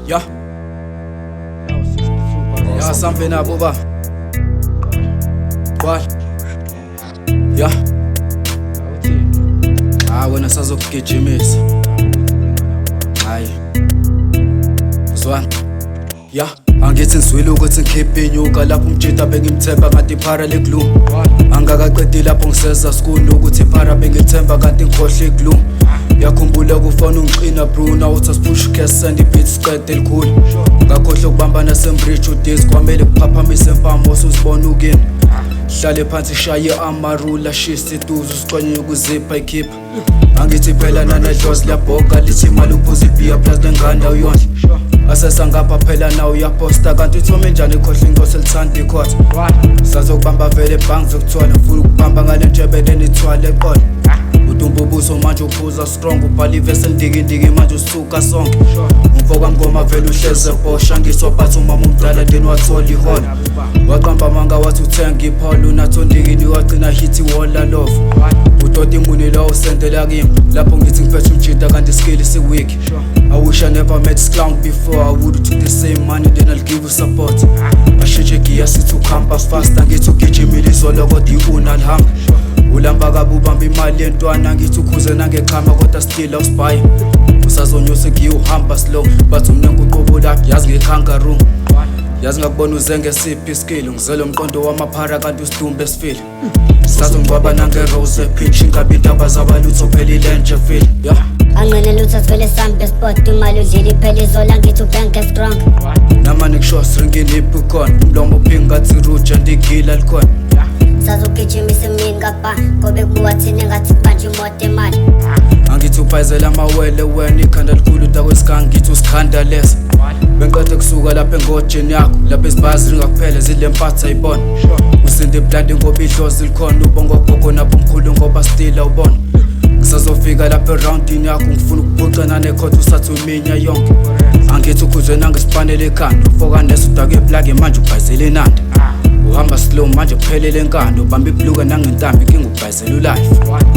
Ya. Ya sambe nabo ba. Kwala. Ya. Ah, wena sazokugijimisa. Hayi. Zwana. Ya, angithi ngizwile ukuthi ngikhiphe inyuka lapho umjita bengimthemba kanti iphara le-glue. Angakaqedi lapho ngiseza school ukuthi iphara bengithemba kanti ngikhohle i-glue. Yakhumbula kufana ungixina bro, now uthi asipush cash and i-beat siqede elikhulu. Ngakhohlwa ukubamba nasembridge udisc, kwamele kuphaphamise empamo usuzibona ukini. Hlale phansi, shaye amarula, shisa iduze, usixonye ukuzipha ikhipha. Angithi phela nanedlozi liyabhoka, lithi imali uphuza ibhiya plus lengane awuyondla. Asesa ngapha phela nawe uyaposta, kanti uthome njani ikhohle inkosi elithanda ikhotha. Sazokubamba vele ebhangi zokuthola, ngifuna ukubamba ngale ntshebe lenithwale eqolo. Udumba ubuso manje uphuza strong, ubhala ivesi elindikindiki manje usithuka sonke. Umfo kamngoma vele uhleze ebhosha, ngisobhathi umama umdala then wathola iholo. Waqamba amanga wathi uthenga ipholo, unathondikini wagcina hit iwola love. Udoti imuni la usendela kimi lapho ngithi ngiphethe umjita kanti skill si-weak. I wish I never met this clown before. I would took the same money, then I'll give you support. Ashintshe gear, sithi ukuhamba fast, angithi ugijimile izolo kodwa i-una lihamba. Ulamba kabi, ubamba imali yentwana, ngithi ukhuze nangechama kodwa still awusibhayi. Usazonyusa igiya, uhamba slow, bathi umnenke uqobo lakho, yazi nge-kangaroo. Yazi ngakubona uze ngesiphi iskill, ngizele umqondo wamaphara kanti usidumbe esifile. Sazongcwaba nange-rose pitch, ingabe indaba zabalutho phela ilenje feel. Yeah. Anqene lutho, sivele sambe sport, imali udlile iphela izola, ngithi ubhenke strong. Namane kusho siringini iphukona, umlomo uphingathi ruja ndigila likhona. Sazogijimisa emini ngapha ngobe kubuka thina engathi kubanje imoto imali. Angithi ubhayizela amawele wena, ikhanda likhulu dakwesikanga, ngithi usikhanda lesa. Bengiqede kusuka lapha engojeni yakho, lapha izibhazi ringakuphela zile mpatha ayibona. Usinde iblandi ngoba idlozi likhona, ubonga gogo nabomkhulu ngoba still awubona. Ngisazofika lapha eroundini yakho, ngifuna ukuphuca nanekhotha usathi uminya yonke. Angithi ukhuzwe nangespanele ekhanda, ufoka nesi udake iplagi manje ubhayizela inanda. Uhamba slow manje kuphelele enkanda, ubamba ibhluka nangentambi, inkinga ubhayizela ulife.